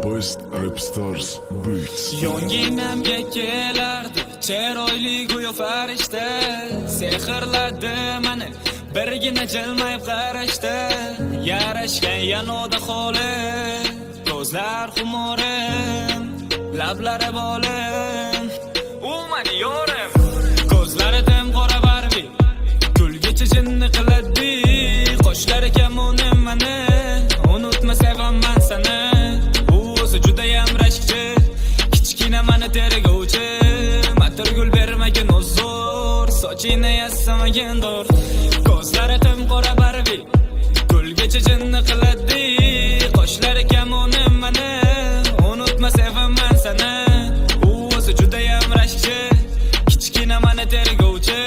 Best Rap Stars Beats. Yonginamga kelardi chiroyli, go'yo farishta. Sehrladi mani birgina jilmayib qarashda. Yarashgan yanoda holi, ko'zlar xumorim, lablari bolim. U mani yorim. Ko'zlari dim qora Barbi, kulgichi jinni qiladi. Qoshlari kamonim mani, unutma, sevaman seni. U o'zi judayam rashkchi, kichkina mani tergovchi. Atirgul bermagin uzr, sochingni yassamagin dur. Ko'zlari tim qora Barbi, kulgichi jinni qiladi. Qoshlari kamonim mani, unutma, sevaman seni. U o'zi judayam rashkchi, kichkina mani tergovchi.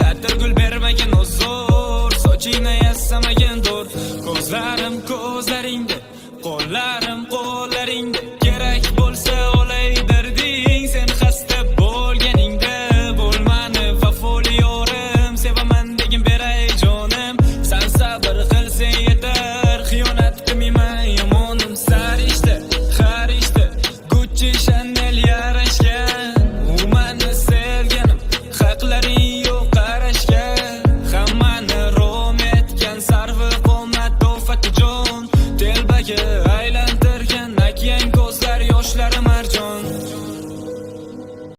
Atirgul bermagin uzr, sochingni yassamagin dur. Ko'zlarim ko'zlaringda, qo'llarim qo'llaringda. Kerak bo'lsa olay darding, sen xasta bo'lganingda. Bo'lmani vafoli yorim, sevaman degin, beray jonim. San sabr qilsang yetar, xiyonat qilmayman, yomonim. Sarishta, xarishta, Gucci, Chanel.